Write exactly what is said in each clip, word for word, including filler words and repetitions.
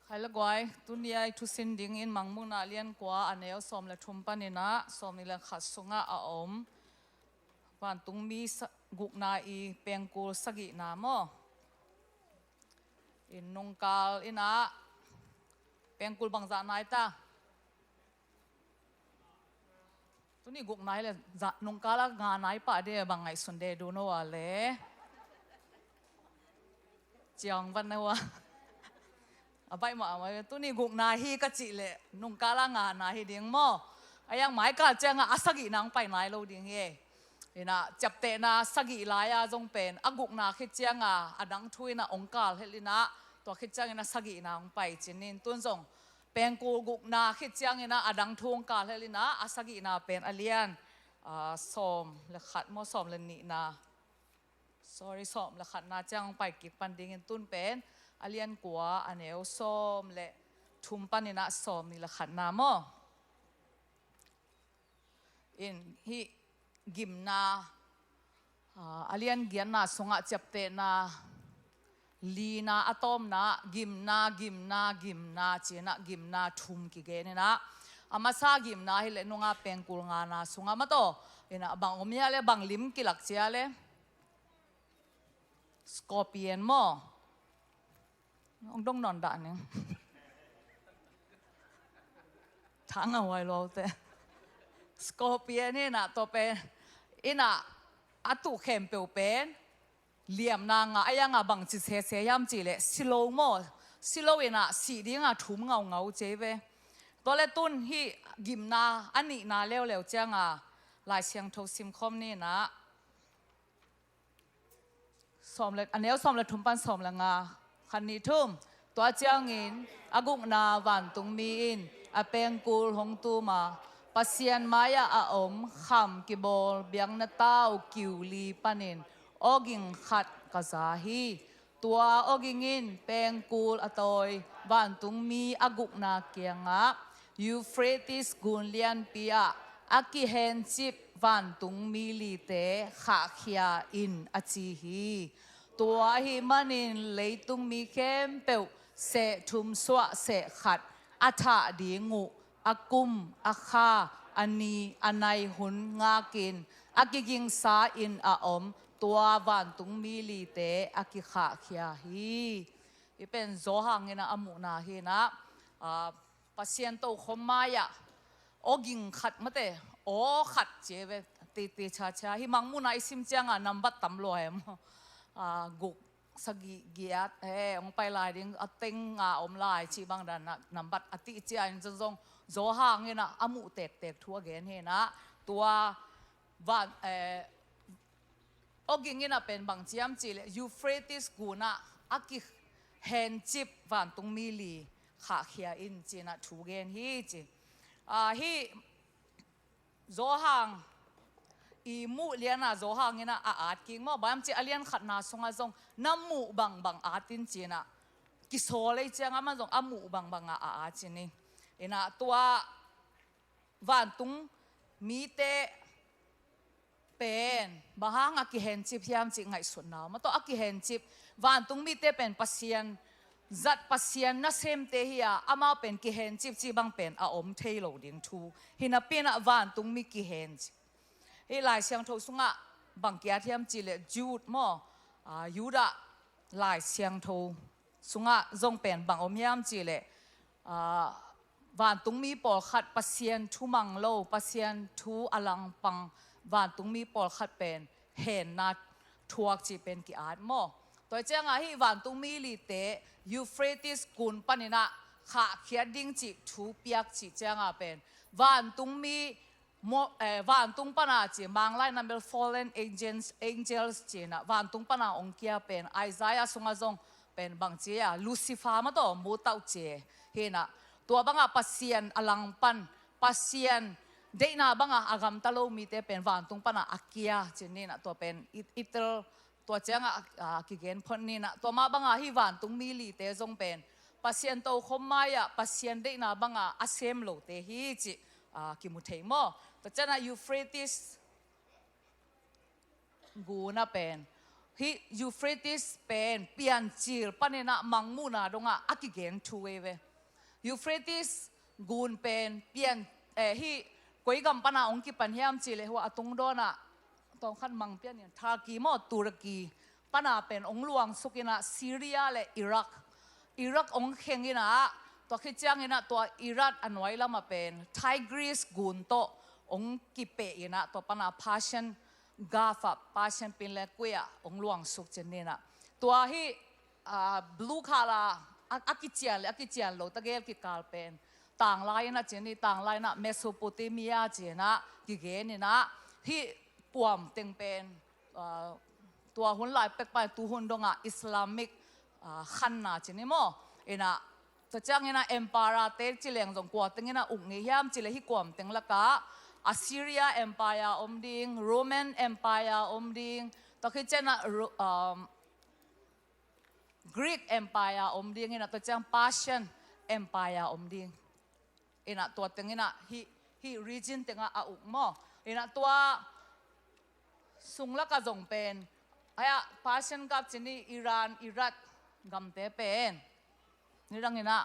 Khai le guai, tuni a i thusin dingin Mangmuhna lian kua a neu sawm le thum panin ah sawmnih le khat sungah a om vantungmi sa-, gukna i pengkul sagihna maw? In nungkal in ah pengkul bangzah nai ta? Tuni guk nai le, za-, nungkal a nga nai pah de bang ngaihsun de dun o a le. Ciang van na wa. A baih mah a, tuni gukna hi ka cih leh nungkal a ngana hi ding maw? A yang mai kal ciangah a sagihna hong pai nai lo ding hi. Inah ciaptehna sagih lai-a zong pen a gukna khit ciangah a dang thu inah hong kal helh inah tua khit ciangin a sagihna hong pai cin in tun zong pengkul gukna khit ciangin ah a dang thu hong kal helh inah a sagihna pen a lian, ah, sawm le khat maw, sawm le nihna. Sorry, sawm le khatna ciang hong pai kik pan dingin tun pen a lian kua a neu sawm le thum panin ah sawmnih le khatna maw? In hih gimna, ah, a lian giatna sungah ciaptehna lina a tawpna gimna, gimna, gimna, ci-in ah gimna thum kigen inah a masa gimna hi leh nunga pengkul ngana sungah mataw inah bang om hia le, bang lim kilak cia le? Scorpion maw? Hong dong nawn dah ning. Thang a huai lo te. Scorpion inah tua pen inah a tuh khempeuh pen liamna ngah a, a yang a bangci sese hiam cih leh si lo maw? Si lo inah sih ding a thum ngaungau ci ve. Tua le tun hih gimna a nihna leuleu ciang a Lai Siangtho simkhawm ni inah. Sawm le, a neu sawm le thum pan sawm le nga. Khat, nih, thum. Tua ciangin a gukna vantungmi in a pengkul hong tum a, Pasian mai-ah a om kham kibawl biakna tau kiu li panin awging khat ka za hi. Tua awging in pengkul a tawi vantungmi a gukna kiangah, Euphrates gun lianpi ah a kihencip vantungmi lite khahkhia in, a ci hi. Tua ahih manin leitungmi khempeuh seh thum suah seh khat a thah ding uh a kum, a kha, a ni, a nai hun ngakin a kigingsa in a om tua vantungmi lite a kikhahkhia hi. Hih pen Zawhang inah a muhna hi inah, ah, Pasian tokhom mai-ah awging khat mate, aw khat ci ve, tete chacha. Hih Mangmuhna i sim ciangah nambat tam lua em? Ah, guk, sagih, giat, he, hong pai lai ding, a teng nga om lai cih bang dan ah nambat a tih cia in zong zong Zawhang inah a muh tektek thu a gen hi inah tua van, eh, awging inah pen bang ci hiam cih leh Euphrates gun ah a kihencip vantungmi li khahkhia in ci inah thu gen hi ci. Ah, hih Zawhang i muh lian a Zawhang inah a at kik maw? Bang hiam cih a lian khatna sungah zong na muh bangbang at in ci inah kisawl ei ciang amah zong a muh bangbang a a at ci ni. Inah tua vantung mite pen bang hang a kihencip hiam cih ngaihsutna om a tawh a kihencip. Vantung mite pen Pasian zat, Pasian nasemte hi a, amau pen kihencip cih bang pen a om thei lo ding thu. Hi napi inah vantung mi kihencip. Hih Lai Siangtho sungah bang kiat hiam cih leh Jude maw? Ah, Judah Lai Siangtho sungah zong pen bang om hiam cih leh, ah, vantungmi pawlkhat Pasian thu mang lo, Pasian thu a langpang vantungmi pawlkhat pen henna thuak cih pen ki-at maw? Tua ciangah hih vantungmi lite Euphrates gun panin ah khahkhiat ding cih thu piak cih ciangah pen vantungmi maw, eh, vantung pana ci, Manglai nam bel fallen angels, angels ci inah vantung pana hong kia pen Isaiah sungah zong pen bang ci a, Lucifer mataw, mutau ci hi inah tua bangah Pasian a langpan, Pasian deihna bangah a gamta lo mite pen vantung pana a kia ci ni inah tua pen i, i tel tua ciangah, ah, kigen phot ni inah tua mah bangah hih vantungmi lite zong pen Pasian tokhom mai-ah Pasian deihna bangah a sem lote hi cih, ah, kimu thei maw? Tua ciangah Euphrates gun ah pen Hih Euphrates pen Piancil paninah Mangmuhna dongah a kigen thu ei ve. Euphrates gun pen Pian, eh, hih koi gam pana hong kipan hiam cih leh hua a tungdawnah tawmkhat mang pianin Turkey maw, Turkey pana pen hong luangsukinah Syria le Iraq, Iraq hong khenginah, tua khit cianginah tua Iraq a nuai lamah pen Tigris gun tawh hong kipehinah tua pana Persian Gulf ah, Persian Pinleng kuih ah hong luangsuk cin ninah. Tua hih, ah, blue color, a, a kician le a kician lo tegel kikal pen tanglai inah cin ni, tanglai inah Mesopotamia cinah kigeninah hih kuam teng pen, ah, tua hun lai pek pan tuhun dongah Islamic, ah, khanna cin ni maw. Inah tua cianginah empire te ci leng zong kua tenginah uk ngei hiam cih leh hih kuam teng lakah Assyria Empire om ding, Roman Empire om ding, tua khit cianah Ro-, um, Greek Empire om ding, inah tua ciang Persian Empire om ding. Inah tua tenginah hih, hih region tengah a uk maw. Inah tua sung lakah zong pen, ai-ah Persian Gulf cin ni, Iran, Iraq gamte pen nidanginah,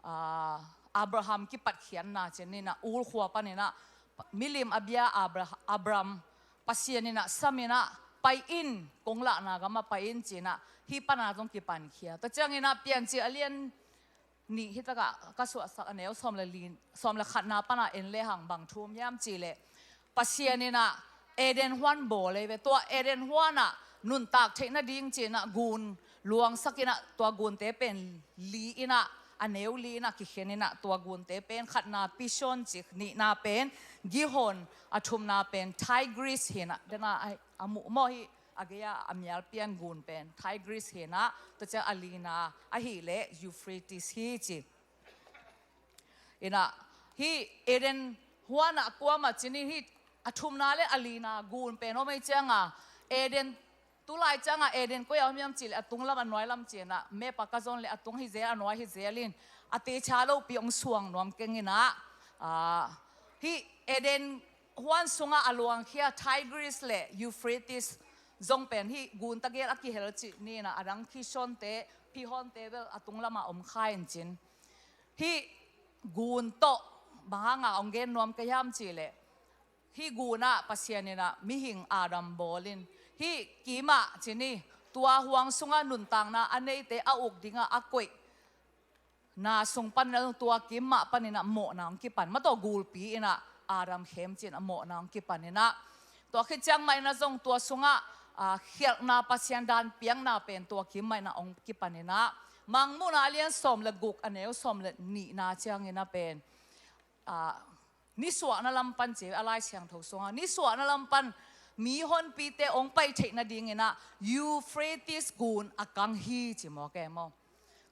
ah, Abraham kipatkhiatna cin ninah, Ur khua paninah milim a bia Abra-, Abram Pasian inah sam inah pai in, kong lahna gamah pai in cinah hih pana zong kipankhia. Tua cianginah Piancil a lian nih hih takah ka suahsak a neu sawm le li, sawm le khatna pana en lehang bang thu om hiam cih leh Pasian inah Eden huan bawl ei ve. Tua Eden huanah nuntak theih nading cinah gun luangsakinah tua gunte pen li inah, a neu li inah kikhen inah tua gunte pen khatna Pishon ci, nihna pen Gihon, a thumna pen Tigris hinah, dena a, a muh maw hih a gei-a a mial pian gun pen Tigris hinah, tua ciang a lina ahih leh Euphrates hi ci. Inah hih Eden huanah kuamah cin ni, hih a thumna le a lina gun pen om ei cianga Eden, tulai cianga Eden koi-ah om hiam cih leh a tunglam a nuailam cinah map ah ka zon leh a tung hi zel, a nuai hi zel in a techa lopi hong suang nuam kenginah, ah, hih Eden huan sungah a luangkhia Tigris le Euphrates zong pen hih gun tegel a kihel cih ninah, a dang Kishon te, Pihon te bel a tunglamah om kha in cin. Hih gun tawh bang hanga hong gen nuam ka hiam cih leh hih gunah Pasian inah mihing Adam bawlin hih kimah cin ni, tua huang sungah nuntakna a neite a uk dingah a koih na sung paninah tua kim mah paninah mawhna hong kipan. Mataw gulpi inah Adam khem cinah mawhna hong kipan inah. Tua khit ciang mah inah zong tua sungah, ah, khialhna Pasian dan piakna pen tua kim mah inah hong kipan inah. Mangmuhna a lian sawm le guk a neu sawm le nihna cianginah pen, ah, nisuahna lam pan ci a Lai Siangtho sungah. Nisuahna lam pan mi honpite hong pai theih nadinginah Euphrates gun a kang hi ci maw, ke maw.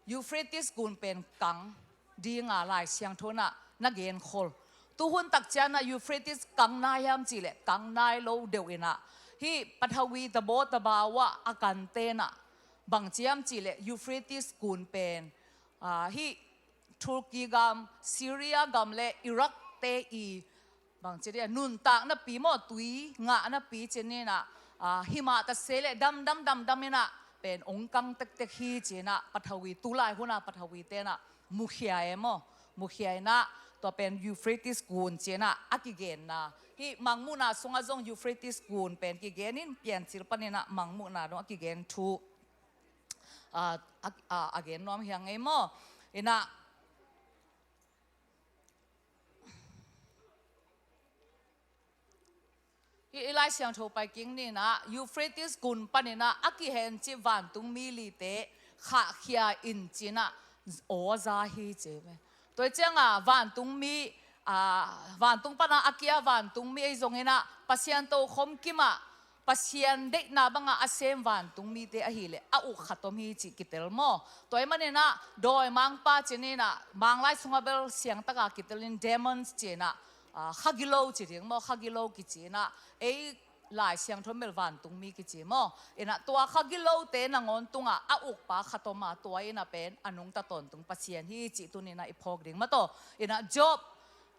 Euphrates gun pen kang dinga Lai Siangtho inah na genkhol. Tuhun tak cianah Euphrates kang nai hiam cih leh kang nai lo deuh inah hih Pathawi tabaw tabaw ah a kan tenah bang ci hiam cih leh Euphrates gun pen, ah, hih Turkey gam, Syria gam le Iraq te i bang ci dia, nuntakna pi maw, tui ngahna pi cin ninah, ah, himah tase le damdam damdam inah pen hong kang tektek hi cinah Pathawi, tulai hunah Pathawi tenah mukhia e maw, mukhia inah tua pen Euphrates gun cinah a kigenna. Hih Mangmuhna sungah zong Euphrates gun pen kigenin Piancil paninah Mangmuhna dong a kigen thu, ah, a, a, a gen nuam hi ing ei maw. Inah hih i Lai Siangtho pai kik ninah Euphrates gun paninah a kihencip vantungmi lite khahkhia in cinah aw za hi ci ve. Tua hi cianga vantungmi, ah, vantung pana a kia vantungmi ei zonginah Pasian tokhom kimah Pasian deihna banga a sem vantungmite ahileh a uk khat om hi cih kitel maw. Tua ahih maninah dawimangpa ci ninah, Manglai sungah bel siangtaka kitelin demons ci inah, ah, khagilo ci ding maw, khagilo kici inah, ei Lai Siangtho mel vantungmi kici maw. Inah tua khagilote nangawn tungah a ukpa khat om a, tua inah pen a nungta tawntung Pasian hi cih tuninah i phawk ding mataw. Inah Job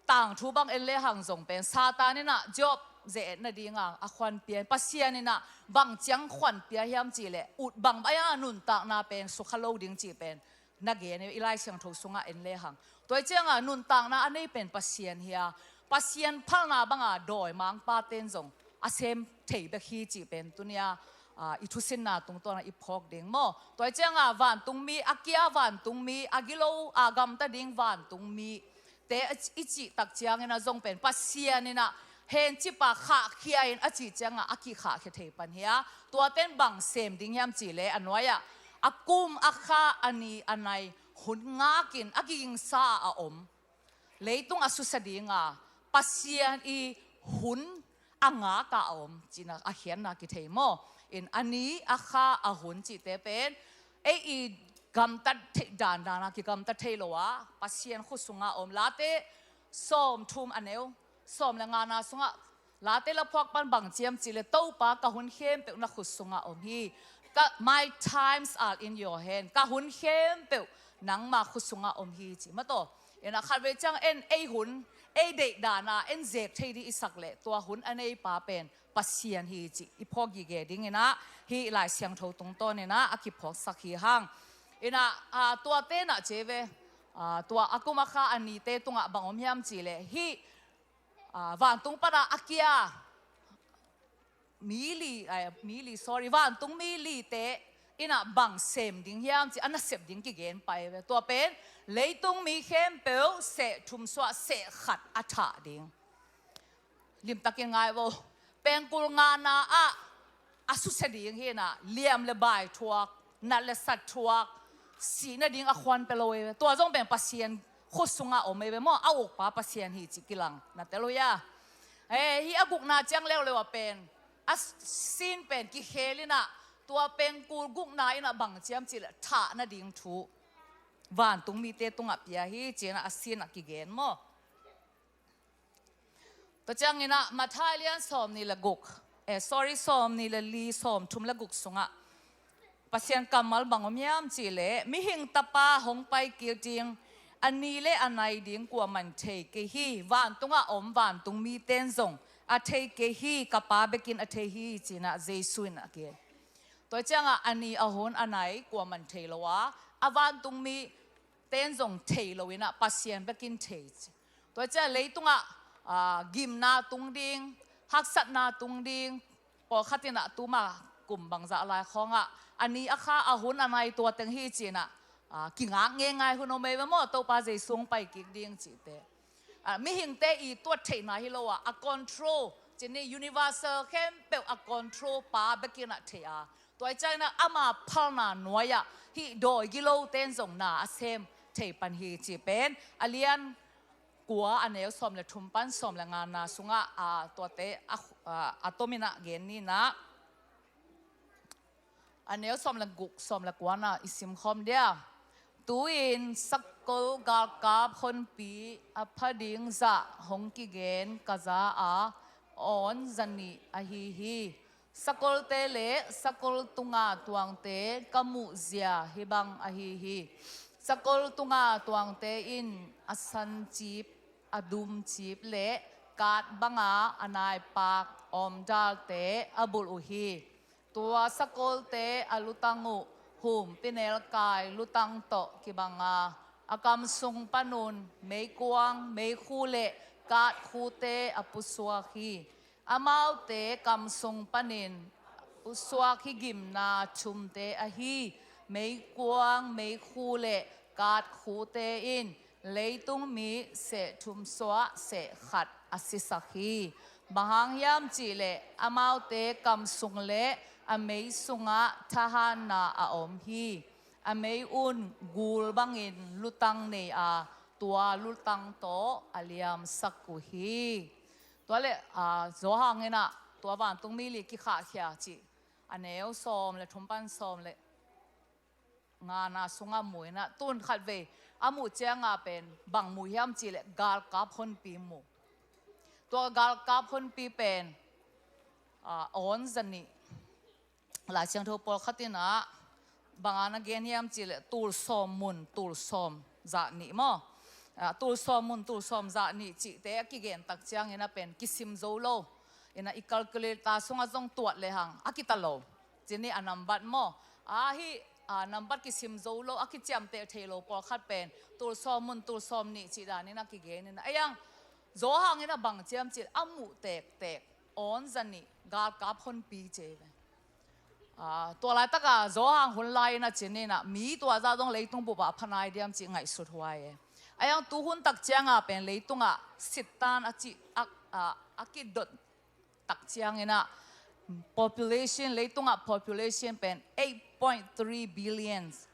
tangthu bang en lehang zong pen Satan in ah Job ze-et nadinga a khuanpia, Pasian in ah bang ciang khuanpia hiam cihleh ut bang bang a nuntakna pen sukha lo ding cih pen na gen i Lai Siangtho sungah en lehang. Tua hi cianga nuntakna a nei pen Pasian hi a, Pasian phalna banga dawimangpa ten zong a sem thei bek hi cih pen tunia, ah, i thusinna tungtawnah i phawk ding maw. Tua hi cianga vantungmi, a kia vantungmi, a gilo a gamta ding vantungmi te i cih tak ciangin ah zong pen Pasian in ah hencipa khahkhia in a cih ciangah a kikhahkhia thei pan hi a, tuaten bang sem ding hiam cihleh a nuai-ah a kum, a kha, a ni, a nai hun ngakin a kigingsa a om, leitung a susia dinga Pasian i hun a ngaka a om cihna a khiatna kithei maw. In a ni, a kha, a hun cihte pen ei i gamtat theih dandana kigamtat thei lo a, Pasian khut sunga om. Late sawmthum, a neu sawm le ngana sungah Late la phuak pan bang ci hiam cihleh, Topa, ka hun khempeuh na khut sungah om hi. Ka, my times are in your hand. Ka hun khempeuh nangma khut sungah om hi ci maw. Tua in ah khatvei ciang en ei hun, ei deih dana en zek thei ding i sak leh tua hun a neipa pen Pasian hi cih i phawk gige dingin ah hih Lai Siangtho tungtawn in ah a kiphawksak hi hang. In ah, ah, tuate in ah ci ve, ah, tua a kum, a kha, a nite tungah bang om hiam cihleh hih, ah, vantung pana a kia mi li, ai, mi li, sorry, vantungmi lite in ah bang sem ding hiam ci a nasep ding kigen pai ve. Tua pen leitung mi khempeuh seh thum suah seh khat a thah ding. Limtakin ngai vo. Pengkul ngana ah a susia ding hi in ah liam le bai thuak, nat le sat thuak, sih nading a khuan pia lo ei ve. Tua zong pen Pasian khut sungah om ei ve maw, a ukpa Pasian hi cih kilang na tel uh hia. Eh, hih a gukna ciang leuleu ah pen a sin pen kikhel in ah tua pengkul gukna in ah bang ci hiam cihleh thah nading thu vantungmite tungah pia hi ci in ah a sin ah kigen maw. Tua ciangin ah Matthai lian sawmnih le guk, eh, sorry, sawmnih le li, sawmthum le guk sungah Pasian kammal bang om hiam cihleh, Mihing Tapa hong pai kik ding, a ni le a nai ding kuaman thei kei hi, vantungah om vantungmi ten zong a thei kei hi, ka Pa bekin a thei hi ci in ah Jesu in a gen. Tua ciangah a ni, a hun, a nai kuaman thei lo a, a vantungmi ten zong thei lo in ah Pasian bekin thei ci. Tua ciah leitungah, ah, gimna tung ding, haksatna tung ding, pawlkhat in ah tuma kum bangzah lai khawngah a ni, a kha, a hun, a nai tua teng hi ci in ah, ah, kingak ngeingai hun om ei ve maw, Topa Jesu hong pai kik ding cihte. Ah, mihingte i tuat theihna hi lo a, a control, ci ni, universal khempeuh a control pa bekin ah thei a. Tua hi ciangin ah ama phalna nuai-ah hih dawi gilo ten zong na a sem thei pan hi cih pen a lian kua, a neu sawm le thum pan sawm le ngana sungah, ah, tuate a, ah, a tomin ah gen ni in ah. A neu sawm le guk, sawm le kuana i simkhawm dia. Tu-in sakol galkap honpi a pha ding zah hong kigen ka za a, awn zanih ahi hi. Sakolte le sakol tunga tuangte ka muhzia hih bang ahi hi. Sakol tunga tuangte in a sancip, a dumcip le kat banga a naipak awmdalte a bulh uh hi. Tua sakolte a lutang uh humpinelkai lutang tawh kibanga, a kamsung panun meikuang, meikhu le katkhute a pusuak hi. Amaute kamsung panin a pusuak hih gimna thumte ahi meikuang, meikhu le katkhute in leitung mi seh thum suah seh khat a sisak hi. Bang hang hiam cihleh amaute kamsung le a mei sungah thahatna a om hi. A mei un gul bangin lutang nei a, tua lutang tawh a liamsak uh hi. Tua le, ah, Johan in ah tua vantungmi li kikhahkhia cih a neu sawm le thum pan sawm le ngana sungah mu in ah, tun khatvei a muh cianga pen bang mu hiam cihleh galkap honpi mu. Tua galkap honpi pen, ah, awn zanih. Lai Siangtho pawlkhat in ah banga na gen hiam cihleh tul sawm mun, tul sawm zah nih maw. ah, tul sawm mun, tul sawm za nih cihte a kigen tak ciangin a pen kisim zo lo. Ina i calculator sungah zong tuat lehang a kita lo. Cih ni a nambat maw. A hi, ah, nambat kisim zo lo, a kiciamteh thei lo pawlkhat pen tul sawm mun, tul sawm nih cih danin a kigen ina. A iang Zawhang ina bang ciam cih a muh tektek awn zanih galkap honpi ci ve. Ah, tua laitaka Zawhang hun lai ina cih ni ina mi tua zah zong leitung bup ah a pha nai diam cih ngaihsut huai e. A iang tuhun tak cianga pen leitungah sittan a cih a, a, a kidot tak ciang ina population, leitungah population pen eight point three billions.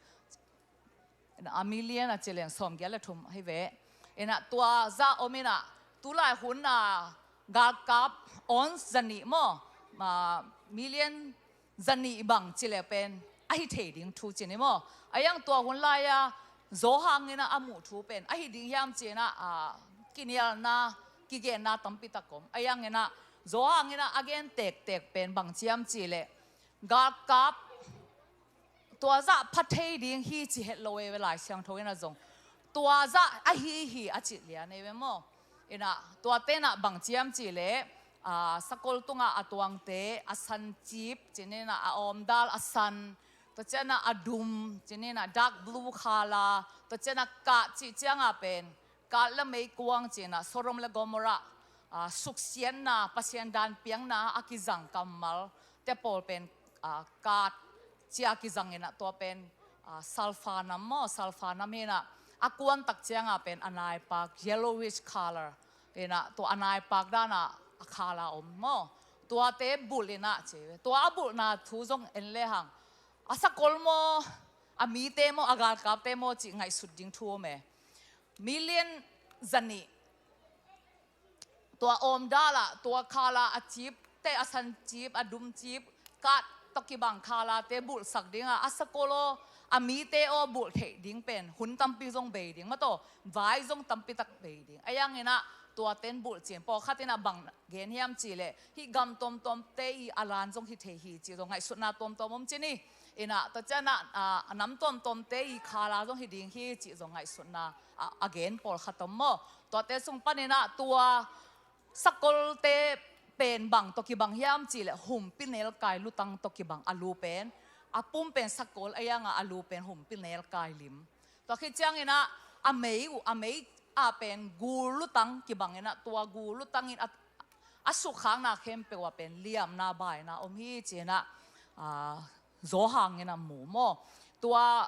Ina a million a ci leng sawmgiat le thum hi ve. Ina tua zah om ina tulai hun a galkap awn zanih maw, ah, million zanih bang ci le pen a hi thei ding thu ci ni maw. A iang tua hun lai-a Zawhang ina a muh thu pen a hi ding hiam ci ina, ah, kinialna, kigenna tampi tak om. A iang ina Zawhang ina a gen tektek pen bang ciam ci le galkap tua zah pha thei ding hi ci het lo e ve Lai Siangtho ina zong. Tua zah a hi hi a cih lian e ve maw. Ina tua tena bang ciam ci le, ah, sakol tunga a tuangte, a san cip, cih ni ina a awmdal a san, tua ciana a dum, cih ni ina dark blue color, tua ciana kah cih cianga pen, kah le meikuang cih ina Sodom le Gomorrah, ah, suksiatna, Pasian dan piangna a kizang kammal te pawl pen, ah, kah cia kizang ina tua pen, ah, sulfur nam maw, sulfur nam hi ina a kuan tak cianga pen a naipak, yellowish color ina tua a naipak dana a khala om maw. Tuate bulh ina ci ve. Tua a bulhna thu zong en lehang a sakol maw, a mite maw, a galkapte maw cih ngaihsut ding thu om e. Million zanih tua awmdala, tua khala a cip te, a san cip, a dum cip, kah tawh kibang khalate bulhsak dinga a sakol aw, a mite aw bulh theih ding pen hun tampi zong bei ding, mataw vai zong tampi tak bei ding. A iang ina tua ten bulh cin pawlkhat ina bang gen hiam ci le hih gam tuamtuamte i a lan zong hi thei hi ci zong ngaihsutna tuamtuam om ci ni. Ina tua ciana, ah, a nam tuamtuamte i khala zong hi ding hi ci zong ngaihsutna, ah, a gen pawlkhat om maw. Tuate sung pan ina tua sakolte pen bang tawh kibang hiam ci le humpi nelkai lutang tawh kibang a lu pen. A pum pen sakol a ianga a lu pen humpi nelkai lim. Tua khit ciang ina a mei uh, a mei a pen gul lutang kibang ina tua gul lutang in a, a sukkhakna khempeuh a pen liamna baina om hi ci ina, ah, Zawhang ina mu maw. Tua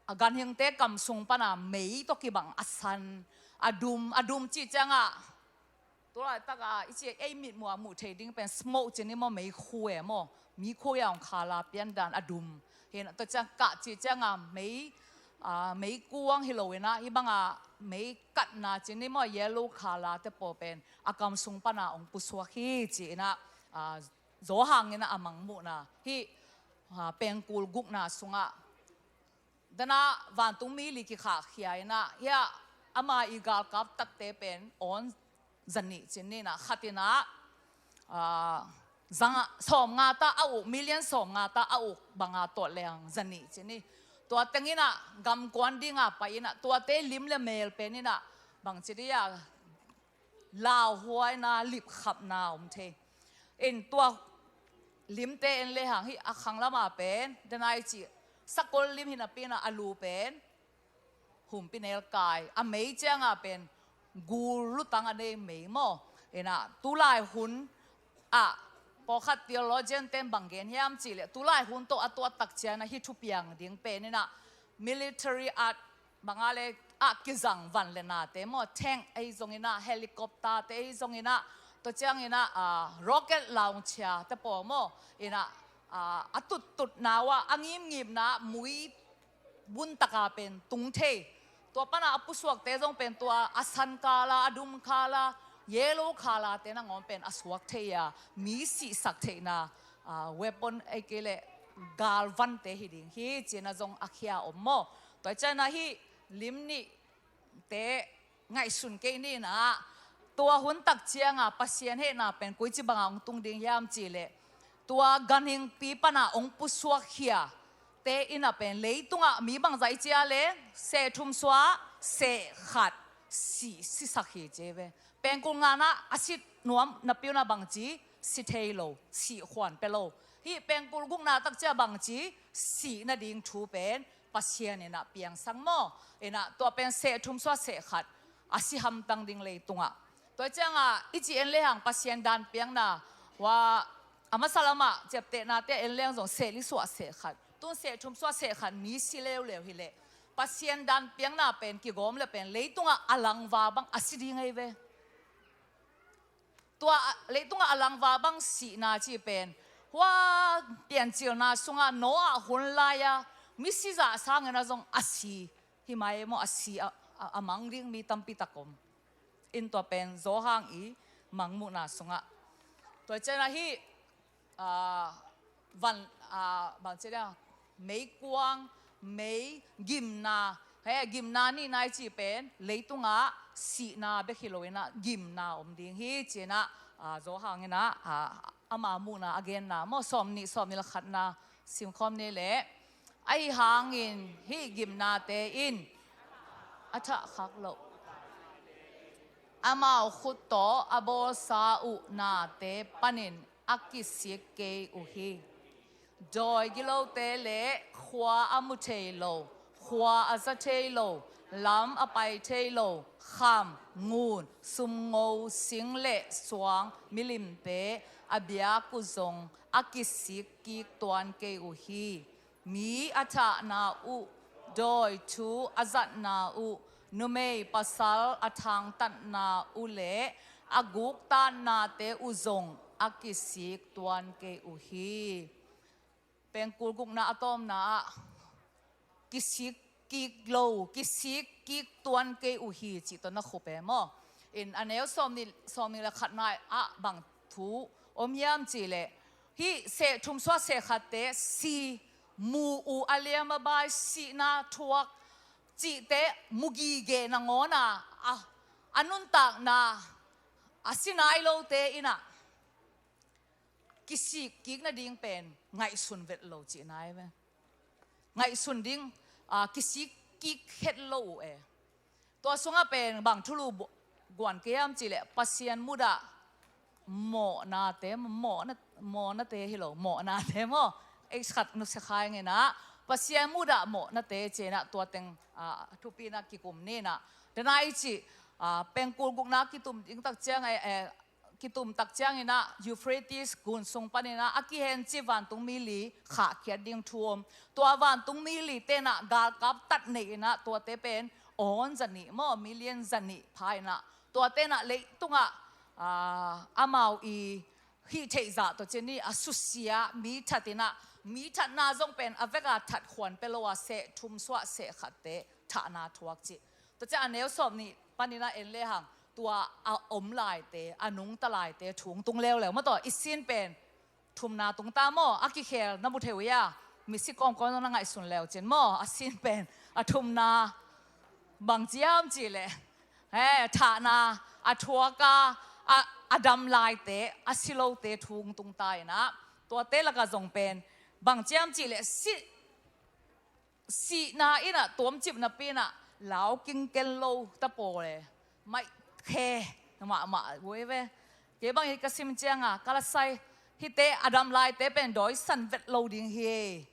a ganhingte kam sung pana mei tawh kibang a san, a dum, a dum cih cianga tulaitaka i ci ei mitmuh a muh thei ding pen smoke ci ni maw, meikhu e maw, meikhu a hong khala piandan a dum. Hi ina tua ciang kah cih cianga mei, ah, meikuang hi lo ina hih banga mei katna ci ni maw, yellow khalate pawl pen a kam sung pana hong pusuak hi ci ina, ah, Zawhang ina a mangmuhna hih, ah, pengkul gukna sungah dana vantungmi li kikhahkhia ina hia ama i galkap tatte pen awn zanih ci ni ina khat ina, ah, zanga sawmnga ta a uk, million sawmnga ta a uk banga tuat leng zanih ci ni. Tua teng ina gamkuan dinga pai ina tuate lim le mel pen ina bang ci dia lauhuaina, lipkhapna om thei. In tua limte en lehang hih a khang lama pen dana i ci sakol lim hi napi ina a lu pen humpi nelkai, a mei cianga pen gul lutang a nei mei maw. Ina tulai hun ah pawlkhat theologian ten bang gen hiam ci le tulai hun tawh a tuat tak ciana hih thupiang ding pen ina military art banga le a kizang van le nate maw, tank ahi zong ina, helicopter te ahi zong ina, tua ciang ina, ah, rocket launcher te pawl maw, ina, ah, a tuttutna uh ah, a ngimngimna mui buntaka pen tung thei. Tua pana a pusuakte zong pen tua a san kala, a dum kala, yellow kala te nangawn pen a suak thei a, mi sihsak theihna, ah, weapon ei kei le galvante hi ding hi ci ina zong a khia om maw. Tua ciana hih lim nihte ngaihsun kei ni ina tua hun tak cianga Pasian hehna pen koici banga hong tung ding hiam ci le tua ganhingpi pana hong pusuak khia te ina pen leitungah mi bangzah i cia le seh thum suah, Seh khat sih sisak hi ci ve. Pengkul ngana a si nuam napi un ah bangci si thei lo, sih khuan pia lo. Hih pengkul gukna tak ciang bangci sih nading thu pen Pasian in ah piangsak maw. In ah tua pen seh thum suah seh khat a si hamtang ding leitungah. Tua ciangah i ci en lehang Pasian dan piakna, hua a masa lamah ciaptehnate en lehang zong seh li suah seh khat, tun seh thum suah seh khat mi si leuleu hileh Pasian dan piakna pen kigawm le pen leitungah a langva bang a si ding ahi ve. Tua leitungah a langva bang sihna ci pen hua piancilna sungah Noah hun lai-a misi zah sangin ah zong a si hi mai maw, a si a, a, a mang ding mi tampi tak om. In tua pen Johan i mangmuhna sungah. Tua ciangah hih, ah, van, ah, bangci dia, meikuang, mei, gimna, he, gimna nihna i ci pen leitungah sihna bek hi lo in ah gimna om ding hi ci in ah, ah, Johan in ah, ah, ama muhna a genna maw, sawmnih, sawmnih le khatna simkhawm ni leh. Ahi hangin hih gimnate in a thah khak loh, amau khut tawh a bawlsa uh nate panin a kisik kei uh hi. Dawi gilote le khua a mu thei lo, khua a za thei lo, lam a pai thei lo, kham, ngun, sumngo, sing le suang, milimte a biak uh zong a kisik kik tuan kei uh hi. Mi a thahna uh, dawi thu a zatna uh, numei pasal a thangtatna uh le a guktatnate uh zong a kisik tuan kei uh hi. Pengkul gukna a tawpna ah kisik kik lo, kisik kik tuan kei uh hi cih tawh na khup e maw. In a neu sawmnih, sawmnih le khatna ah bang thu om hiam cih leh, hih seh thum suah seh khatte si, mu uh a liam a bai, sihna thuak cihte mu gige nangawn a, a, a nuntakna a si nai lote in ah kisik kik nading pen ngaihsun vet lo cihna hi ve. Ngaihsun ding, ah, kisik kik het lo uh e. Tua sungah pen bang thulu bu-, guan kei hiam cih leh Pasian mudah mawhnate, mawhna, mawhnate hi lo, mawhnate maw. Ei khat nusia kha ing in ah, Pasian mudah mawhnate ci in ah tua teng, ah, thupi in ah kikum ni in ah. Dena i cih, ah, pengkul gukna kitum ding tak ciang, eh, eh, kitum tak ciangin ah Euphrates gun sung panin ah a kihencip vantung mi li khahkhiat ding thu om. Tua vantung mi lite in ah galkap tat nei in ah tuate pen awn zanih maw, million zanih pha in ah tuate in ah leitungah, ah, amau i hih theih zah tawh ci ni a susia mi that in ah, mi thatna zong pen a vek a that khuan pia lo a seh thum suah seh khatte thahna thuak cih. Tua ciang a neu sawmnih panin ah en lehang tua a om laite, a nungta laite thu tung leuleu maw, tua i sin pen thumna tung ta maw, a kikhel na mu thei uh hia, misi kawmkawm na ngaihsun leu cin maw, a sin pen a thumna bang ci hiam cih leh, he, thahna a thuak a, a, a dam laite, a si lote thu tung ta in ah, tuate lakah zong pen bang ci hiam cih leh si sihna in ah tuamcip napi in ah lau kingken lo ta pawl e. Maih khe mahmah uh hi ve. Kei bang hi ka sim ciang a ka la sai, hihte a dam laite pen dawi san vet lo ding hi.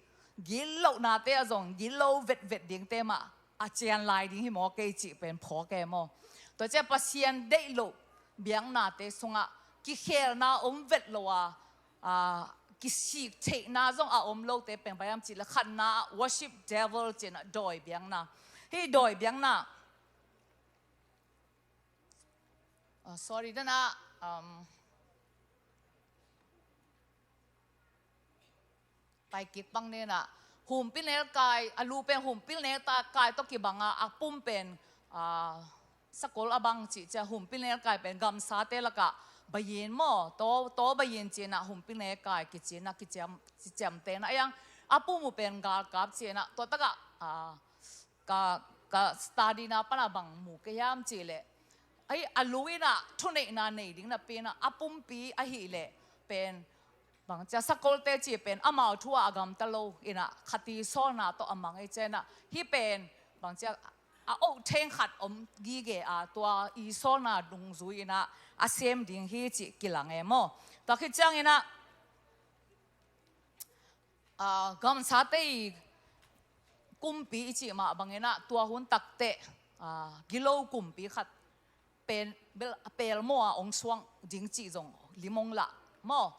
Gitlohnate ah zong gitlo vetvet dingte mah a cian lai ding hi maw kei cih pen phawk e maw. Tua ciang Pasian deih loh biaknate sungah kikhelna om vet lo a, a, kisik theihna zong a om lote pen bang hiam cih leh khatna ah worship devil ci in ah dawi biakna. Hih dawi biakna, ah, sorry, dena, um, pai kik pang ni in ah, humpinelkai, a lu pen humpinelkai tawh kibang a, a pum pen, ah, sakol a bang cih ciang humpinelkai pen gamsate lakah bayin maw, taw, taw bayin ci in ah humpinelkai kici in ah kiciam, kiciamteh in ah, a yang a pum uh pen galkap ci in ah, tua takah, ah, ka, ka study na pan a bang mu ka hiam cih leh, ahi, a lu in ah thuneihna nei ding napi in ah a pumpi ahih leh pen bang ci a, sakolte ci pen amau thu ah a gamta lo in ah khat i sawlna tawh a mang ei ci in ah, hih pen bang ci a, a otheng khat om gige a, tua i sawlna dungzui in ah a sem ding hi cih kilang e maw. Tua khit ciangin ah, ah, gamsate i kumpi i cih mah bangin ah tua hun takteh, ah, gilo kumpi khat pen, bel, pelmaw a ong suang ding cih zong lim ong lah maw.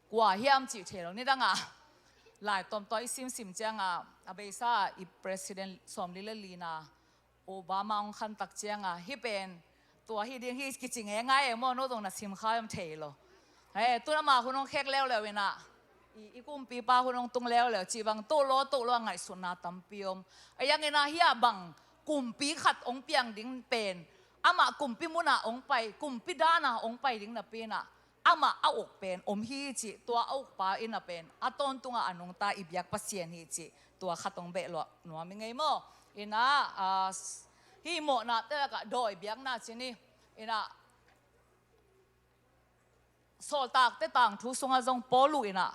Kua hiam cih thei lo. Nidang a lai tawmtaw i simsim ciang a, a beisa i president sawmli le lina Obama ong khantak ciang a, hih pen tua hi ding hi kici ngeingai e maw, no zong na sim kha hiam thei lo. He, tun amah hun ong khek leuleu in ah, i, i kumpipa hun ong tung leuleu cih bang, tawh law tawh law a ngaihsutna tampi om. A yang in ah hih a bang kumpi khat ong piang ding pen, amah kumpi mun ah ong pai, kumpi dan ah ong pai ding napi in ah, amah a uk pen om hi cih, tua a ukpa in ah pen a tawntung a a nungta i biak Pasian hi cih, tua khat ong beh luat nuam i ngei maw. In ah, ah, hih mawhnate lakah dawi biakna ci ni. In ah, Sawltakte tangthu sungah zong Paul in ah,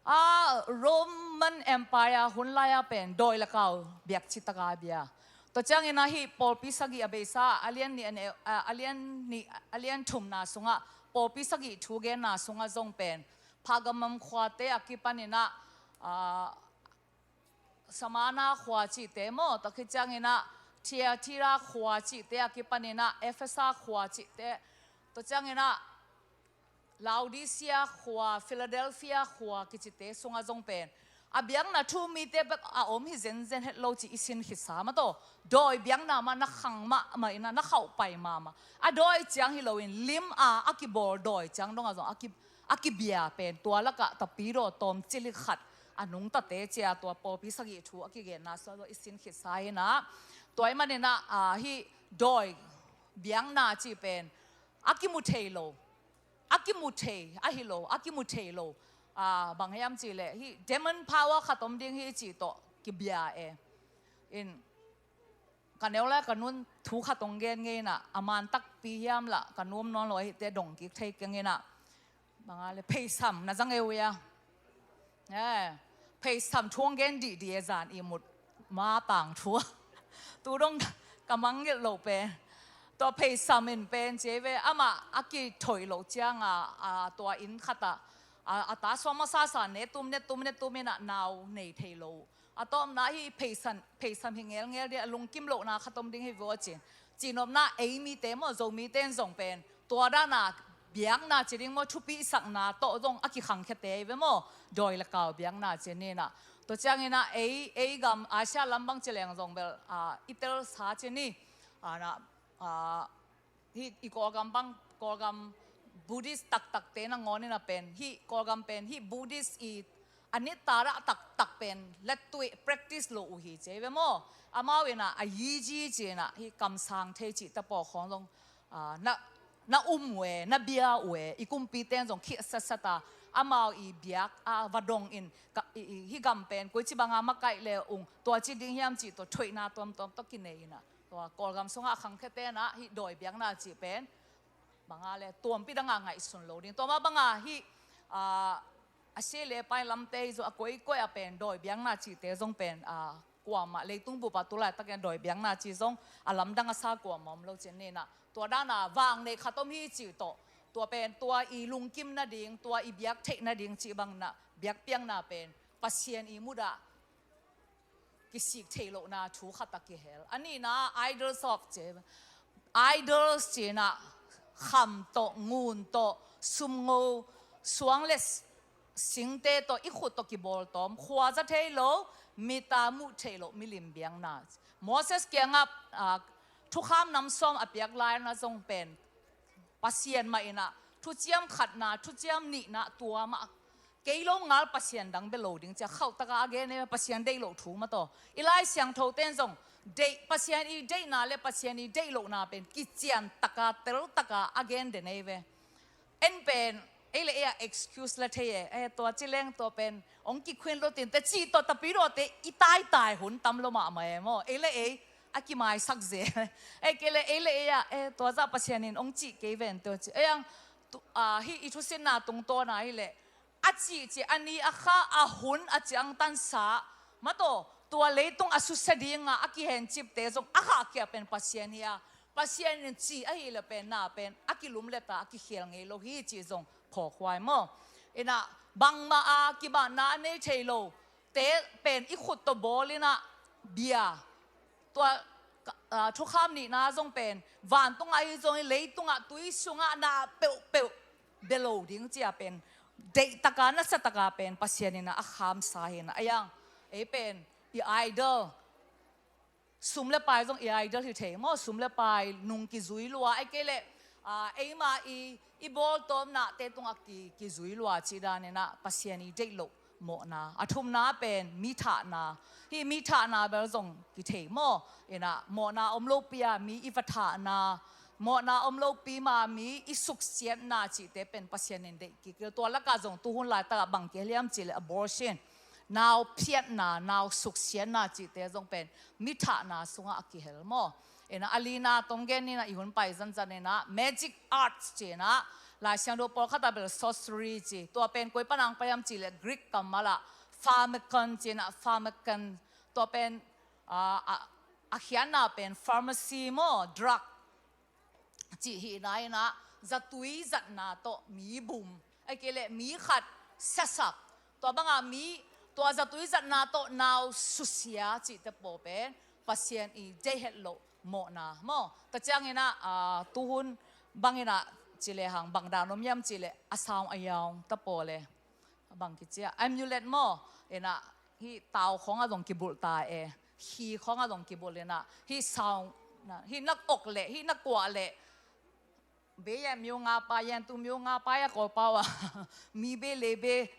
a, Roman Empire hun lai-a pen dawi le kau biak citaka a bia. Tua ciangin ah hih pawlpi sagih a beisa a lian nih a neu, a, a lian nih, a lian thumna sungah, pawlpi sagih thu genna sungah zong pen Pergamum khuate a kipan in ah, a, Smyrna khua cihte maw, tua khit ciangin ah Thyatira khua cihte a kipan in ah Efesa khua cihte, tua ciangin ah Laodicea khua, Philadelphia khua kicite sungah zong pen a biakna thu mite bek a om hi zenzen het lo cih i sin khitsa mah tawh. Dawi biakna mah na khang mahmah in ah, na khauh pai mahmah. A dawi ciang hi loin lim a a kibawl dawi ciang dongah zong a ki, a kibia pen tua lakah tapidaw tawm cilik khat a nungtate cia, tua pawlpi sagih thu a kigenna sungah zong i sin khitsa in ah. Tua ahih manin ah, a, hih dawi biakna cih pen a kimu thei lo, a kimu thei ahi lo, a kimu thei lo, a, bang hiam cih leh hih demon power khat om ding hi cih tawh kibia e. In, ka neu lai ka nun thu khat ong gen ngei in ah, a man takpi hiam lah ka nuam nawn lo ahih teh dong kik thei keng in ah. Bang a leh pheisam na zang e uh ia. Eh, pheisam thu ong gen dihdih e, zan ihmut ma tangthu a. Tu dong ka mangngilh loh pen, tua pheisam in pen ci ei ve, amah a kithoih loh ciang a, a, tua inn khat ah, a, a ta suang masa sa ne tum ne tum ne tum in ah nau nei thei lo. A tawpna hih pheisam, pheisam hi ngelngel ding, a lungkim lohna khat om ding hi vua cin. Cihnopna ei mite maw, Zomite in zong pen tua dan a biakna ci ding maw, thupihsakna tawh zong a kikhangkhia te hi ve maw, dawi le kau biakna ci ni in ah. Tua ciangin ah ei, ei gam Asia lam bang ci leng zong bel, a, i telsa ci ni. A, na, a, hih i Kawlgam bang, Kawlgam Buddhist taktakte nangawn in ah pen, hih Kawlgam pen hih Buddhist i a nittadah taktak pen lettuih practice lo uh hi ci ei ve maw. Amau in ah a yiji ci in ah hih kamsang thei cihte pawlkhawng zong, a, na, na um uh e, na bia uh e, i kumpite in zong khih satsat a, amau i biak a va dong in, ka, i, i, hih gam pen koici banga makaih le ung, tua ci ding hiam cih tawh thoihna tuamtuam tawh kinei in ah. Tua Kawlgam sungah a khangkhiate in ah hih dawi biakna cih pen bang a leh tuampi dang a ngaihsun lo ding. Tua mah bang a hih, a, a sia le pai lamte hi zong a koikoi a pen dawi biakna cihte zong pen, a, kuamah leitung bup ah tu laitakin dawi biakna cih zong a lamdang a sa kuamah om lo cin ni in ah. Tua dan a vang nei khat om hi cih tawh, tua pen tua i lungkim nading, tua i biak theih nading cih bang in ah biakpiakna pen Pasian i mudah kisik theih lohna thu khat a kihel. A nihna idols of ci, idols ci in ah kham tawh, ngun tawh, sumngo, suang le singte tawh, i khut tawh kibawl tawm, khua za thei lo, mit a muh theih loh milim biakna. Moses kiangah, a, thukham nam sawm a piak lai-in ah zong pen Pasian mah in ah thuciam khatna, thuciam nihna, tua mah, kei lo ngal Pasian dang bia lo ding ci a khauh taka a gen e, Pasian deih loh thu mah tawh. I Lai Siangthote in zong deih, Pasian i deihna le Pasian i deih lohna pen kician taka, tel taka a gen den ei ve. En pen ei le ei a excuse la thei e, eh, tua ci leng tua pen ong kikhwin lo tin te cih tawh tapidawte i taitai hun tam lo mahmah e maw. Ei le ei a kimaisak ze. Ei kei le ei le ei a, eh, tua zah Pasian in ong cih kei ven tua ci. Ei ang, tu, ah, hih i thusinna tungtawna hi leh a cihcih a ni a kha a hun a ciangtansa mah tawh, tua leitung a susia dinga a kihencipte zong a khahkhia pen Pasian hi a, Pasian in ci ahileh pen na pen a kilumlet a, a kikhel ngei lo hi cih zong phawkhuai maw. Inah bangmah a kibatna a nei thei lo te pen i khut tawh bawl inah bia, tua, ah, thukham nihna zong pen vantungah hi zong hi, leitungah tui sungah na peuhpeuh bia lo ding cia pen deihtaka, nasataka pen Pasian inah a khamsa hi inah, a yang ei pen i idol, sum le pai zong i idol hi thei maw, sum le pai nung kizui lua, ahih kei leh, ah, eima i, i bawltawpnate tungah ki, kizui lua cih dan inah Pasian i deih loh mawhna. A thumna pen mi thahna. Hih mi thahna bel zong kithei maw. Inah mawhna om lopi a mi i va thahna, mawhna om lopi ma mi i suksiatna cihte pen Pasian in deih kik. Tua lakah zong tuhun laitakah bang kihel hiam cih leh abortion, nau phiatna, nau suksiatna cihte zong pen mi thahna sungah a kihel maw. Inah a lina tawh gen inah i hun pai zanzan inah magic arts ci inah, Lai Siangtho pawlkhat ah bel sorcery ci, tua pen koi pan a hong pai hiam cih leh Greek kammal ah pharmakon ci inah, pharmakon, tua pen, ah, a, a khiatna pen pharmacy maw, drug cih hihna inah zatui zatna tawh mi bum, ahih kei leh mi khat siasak, tua banga mi, tua zatui zatna tawh nau susia cihte pawl pen Pasian i deih het loh mawhna maw. Tua ciang inah, ah, tuhun bang inah ci lehang bang dan om hiam cih leh a saung a yaung te pawl e, bang kici a, amulet maw. Inah hih tau khawngah zong kibulh ta e, khi khawngah zong kibulh inah, hih saung, hih na ok leh, hih na kuah leh, bei yan myo nga pai, yan tu myo nga pai a Kawlpau ah, mi bei lei bei,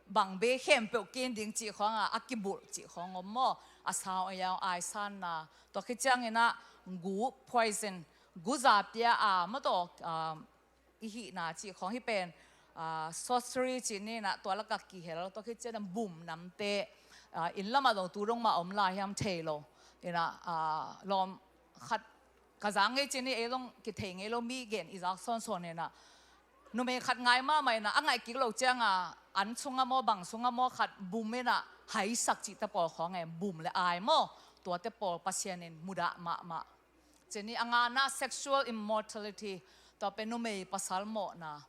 bang bei khempeuh kin ding cih khawngah a kibulh cih khawng om maw. A saung a yaung aisanna, tua khit ciang inah gu, poison, gu za pia a maw, tua, ah, i hihna cih khawng, hih pen, ah, sorcery cih ni inah tua lakah kihel. Tua khit ciang inah bum namte, ah, inn lamah zong tu dong mah om lai hiam thei lo. Inah, ah, lawm khat ka zang ngei cih ni, ei zong kithei ngei lo, mi gen i zak sawnsawn inah, numei khat ngai mahmah inah a ngaih kik loh cianga an sungah maw, bang sungah maw khat bum inah haisak cihte pawl khawng e, bum le ai maw, tuate pawl Pasian in mudah mahmah. Cih ni a ngana sexual immorality, tua pen numei pasal mawhna.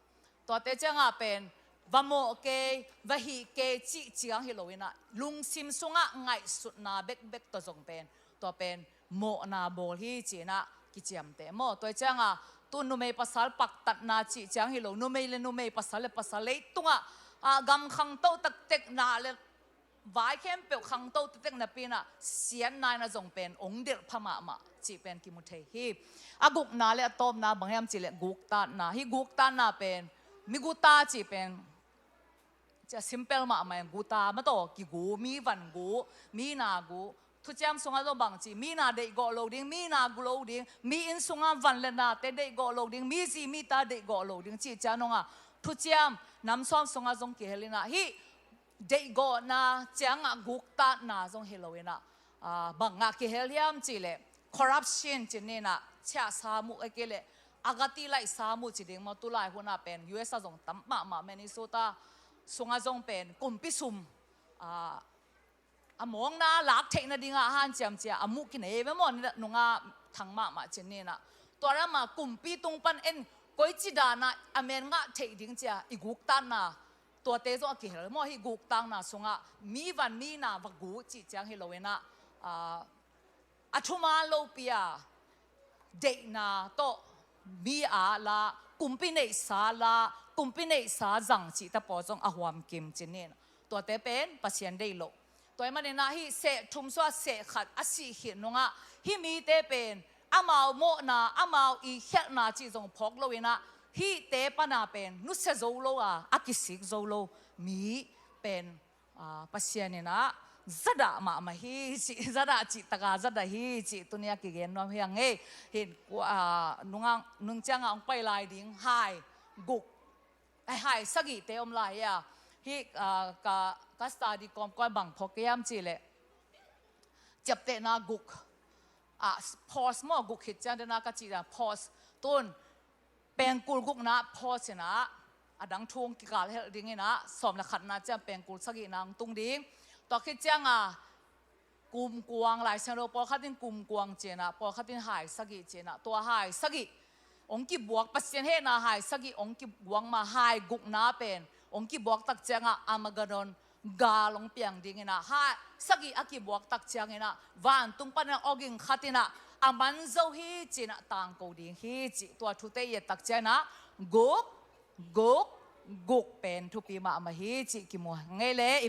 Tuate ciangah pen va mawh kei, va hih kei cih ciang hi lo inah, lungsim sungah ngaihsutna bekbek tawh zong pen, tua pen mawhna bawl hi ci inah kiciamteh maw. Tua ciangah tu numei pasal paktatna cih ciang hi lo, numei le numei, pasal le pasal, leitungah, ah, gam khangto taktek, na le vai khempeuh khangto taktek napi inah siatna inah zong pen ong delh pha mahmah cih pen kimu thei hi. A gukna le a tawpna bang hiam cih leh guktatna. Hih guktatna pen mi guta cih pen, cia simple mahmah in, guta maw, tua kigu, mi van gu, mi na gu. Thuciam sungah zong bang ci, mi na deihgawh lo ding, mi na gu lo ding, mi inn sungah van le nate deihgawh lo ding, mi zi mi ta deihgawh lo ding cih ciang nungah thuciam nam sawm sungah zong kihel inah, hih deihgawhna ciangah guktatna zong hi lo inah, ah, bangah kihel hiam cih leh corruption cih ni inah, ciah sam uh, ahih kei leh agati laih sam uh ci ding maw, tu lai hunah pen U S ah zong tam mahmah, Minnesota sungah zong pen kumpi sum, ah, a mawkna lak theih nadingah hanciam cia a muh kinei ve maw, nungah thang mahmah cih ni inah. Tua ramah kumpi tung pan en koici danah a men ngah theih ding cia i guktatna, tuate zong a kihel maw. Hih guktatna sungah mi van mi na va gu cih ciang hi lo inah, ah, a thuman lopi a deihna tawh mi a la, kumpi neihsa la, kumpi neihsa zang cihte pawl zong a huamkim cih ni inah, tuate pen Pasian deih loh. Tua ahih manin ah hih seh thum suah seh khat a sih khit nungah hih mite pen amau mawhna, amau i khialhna cih zong phawk lo inah, hihte pana pen nusia zo lo a, a kisik zo lo mi pen, ah, Pasian inah zadah mahmah hi cih, zadah cih taka zadah hi cih tuni a kigen nuam hi a ngei. Hih, ah, nungang, nung ciangah hong pai lai ding hai guk, ai, hai sagihte om lai hi a. Hih, ah, ka, ka study kawmkawm bang phawk hiam cih leh ciaptehna guk, ah, pause maw, guk khit ciang dena ka cih dan pause. Tun pengkul gukna pause inah, a dang thu hong kikal helh ding inah, sawm le khatna ciang pengkul sagihna hong tung ding. Tua khit ciangah Kumkuang, Lai Siangtho pawlkhat in kumkuang ci-in ah, pawlkhat in hai sagih ci-in ah, tua hai sagih hong kibuak, Pasian hehna hai sagih hong kibuak ma, hai gukna pen hong kibuak tak ciangah Armageddon gal hong piang dingin ah, hai sagih a kibuak tak ciangin ah vantung panin ah awging khat in ah a man zo hi ci-in ah tangko ding hi cih tua thute i et tak ciangin ah guk, guk, guk pen thupi mahmah hi cih kimu ngei le.